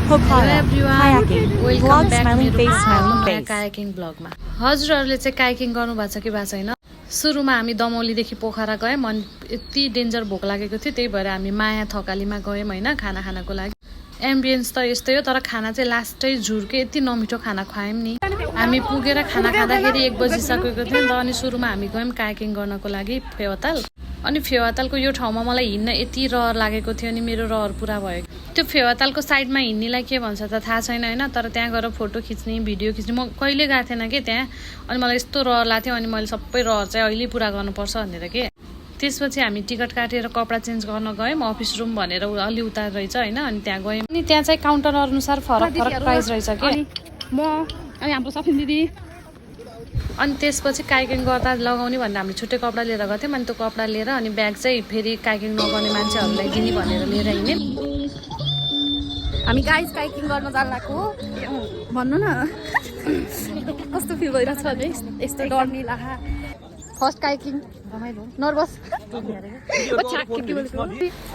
Pokhara, kayaking, welcome vlog back smiling मेरो face, smiling नयाँ face. Kayaking ब्लगमा हजुरहरूले चाहिँ कायाकिङ गर्नुभएको छ कि भएको छैन सुरुमा हामी दमौलीदेखि पोखरा गयौँ अनि यति डेन्जर भोक लागेको थियो त्यही भएर हामी माया थकालीमा गयौँ होइन खाना खानको लागि एम्बियन्स त यस्तै हो तर खाना चाहिँ लास्टै झुर्के यति नमिठो खाना खुवायौँ नि हामी पुगेर खाना खाँदाखेरि 1 बजिसकेको थियो नि त अनि सुरुमा हामी गयौँ कायाकिङ गर्नको लागि फेवाताल अनि फेवातालको यो ठाउँमा मलाई हिँड्न यति रहर लागेको थियो नि मेरो रहर पुरा भयो त्यो फेवातालको साइडमा हिँड्नेलाई के भन्छ त थाहा छैन होइन तर त्यहाँ गएर फोटो खिच्ने भिडियो खिच्ने म कहिले गएको थिएन कि त्यहाँ अनि मलाई यस्तो रहर लाग्थ्यो अनि मैले सबै रहर चाहिँ अहिले पुरा गर्नुपर्छ भनेर के त्यसपछि हामी टिकट काटेर कपडा चेन्ज गर्न गयौँ अफिस रुम भनेर अलि उता रहेछ होइन अनि त्यहाँ गयौँ अनि त्यहाँ चाहिँ काउन्टर अनुसार फरक फरक प्राइस रहेछ कि म अनि हाम्रो सफिन दिदी अनि त्यसपछि कायाकिङ गर्दा लगाउने भनेर हामीले छुट्टै कपडा लिएर गएको थियौँ अनि त्यो कपडा लिएर अनि ब्याग चाहिँ फेरि कायाकिङ नगर्ने मान्छेहरूलाई दिने भनेर लिएर हिँड्यौँ हामी गाइस काइकिङ गर्न जान लाग्यो भन्नु न कस्तो फिल भइरहेछ भने यस्तो डर्ने लाहा फर्स्ट काइकिङ रमाइलो नर्भस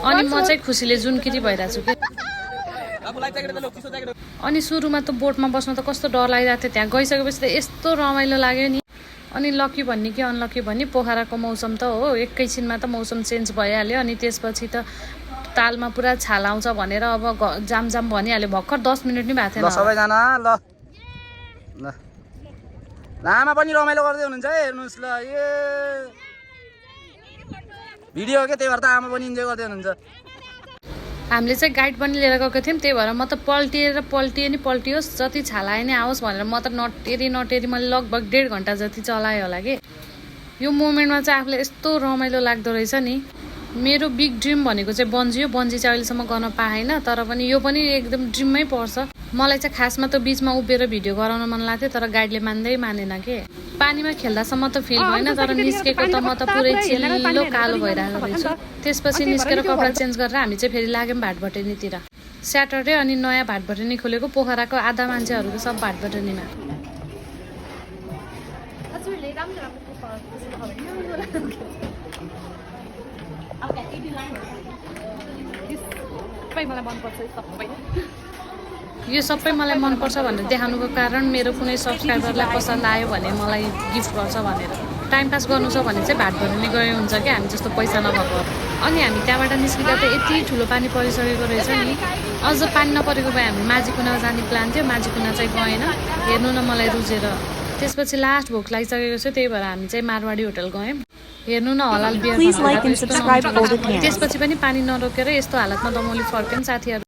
अनि म चाहिँ खुसीले जुनकिरी भइरहेको छु कि अनि सुरुमा त बोटमा बस्न त कस्तो डर लागिरहेको थियो त्यहाँ गइसकेपछि त यस्तो रमाइलो लाग्यो नि अनि लकी भन्ने कि अनलकी भन्ने पोखराको मौसम त हो एकैछिनमा त मौसम चेन्ज भइहाल्यो अनि त्यसपछि त तालमा पुरा छाल आउँछ भनेर अब जाम जाम भनिहाल्यो भर्खर 10 मिनट नि भएको थिएन सबैजना ल लामा पनि रमाइलो गर्दै हुनुहुन्छ है हेर्नुहोस् ल ए भिडियो के त्यही भएर त आमा पनि इन्जोय गर्दै हुनुहुन्छ हामीले चाहिँ गाइड पनि लिएर गएको थियौँ त्यही भएर म त पल्टिए नि पल्टियोस् जति छाल आए नि आओस् भनेर म त नटेरी मैले लगभग 1.5 घन्टा जति चलाएँ होला कि यो मोमेन्टमा चाहिँ आफूले यस्तो रमाइलो लाग्दो रहेछ नि मेरो बिग ड्रिम भनेको चाहिँ बन्जी चाहिँ अहिलेसम्म गर्न पाएन तर पनि यो पनि एकदम ड्रिममै पर्छ मलाई चाहिँ खासमा त बिचमा उभिएर भिडियो गराउन मन लाग्थ्यो तर गाइडले मानेन के पानीमा खेल्दासम्म त फिल भएन तर निस्केको त म त पुरै चिल्लो कालो भइरहेको रहेछु त्यसपछि निस्केर कपडा चेन्ज गरेर हामी चाहिँ फेरि लाग्यौँ भाटभटेनीतिर स्याटरडे अनि नयाँ भाटभटेनी खोलेको पोखराको आधा मान्छेहरूको सब भाटभटेनीमा यो सबै मलाई मनपर्छ भनेर देखाउनुको कारण मेरो कुनै सब्सक्राइबरलाई पसन्द आयो भने मलाई गिफ्ट गर्छ भनेर टाइम पास गर्नु छ भने चाहिँ भाटभटेनी गए हुन्छ कि हामी जस्तो पैसा नभएको अनि हामी त्यहाँबाट निस्किँदा त यति ठुलो पानी परिसकेको रहेछ नि अझ पानी नपरेको भए हामी माझीकुना जाने प्लान थियो माझीकुना चाहिँ गएन हेर्नु न मलाई रुजेर त्यसपछि लास्ट भोक लागिसकेको छ त्यही भएर हामी चाहिँ मारवाडी होटल गयौँ हेर्नु न हलाल बियर त्यसपछि पनि पानी नरोकेर यस्तो हालतमा दमौली फर्क्यौँ साथीहरू